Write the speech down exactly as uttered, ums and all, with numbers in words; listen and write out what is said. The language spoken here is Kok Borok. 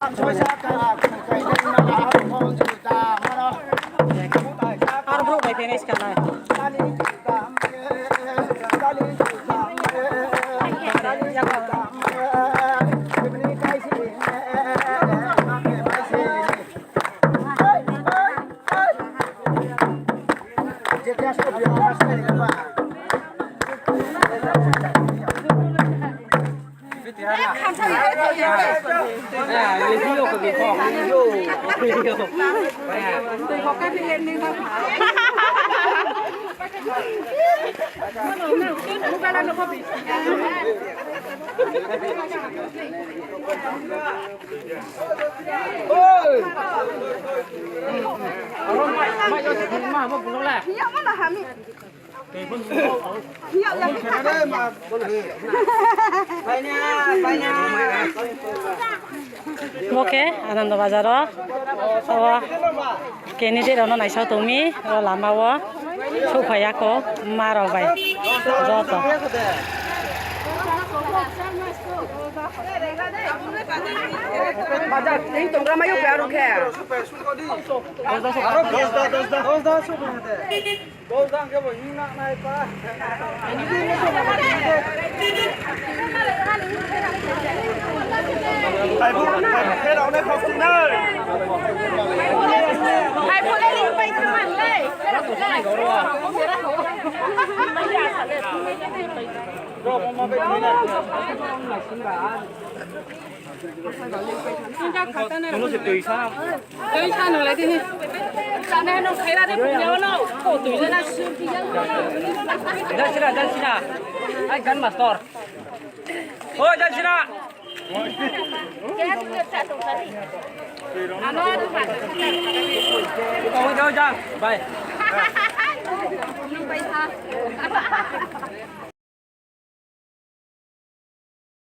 Ar bro bai phainai swkang nai. Bo khe Ananda Bazar o, o candidate rokno naisao tongmi, o lama o sokphai ya kho ma rok bai joto. Bazar tei tongra mayo khe aro khe. Twi sa nung lai tini. Chana no khaira de punya no. Ko twi jana su. Jan sira, jan sira. Ai gan master. Oi, jan sira. Ano, ano, ano. Oi, jao, jao. Bye. Nung bai ha.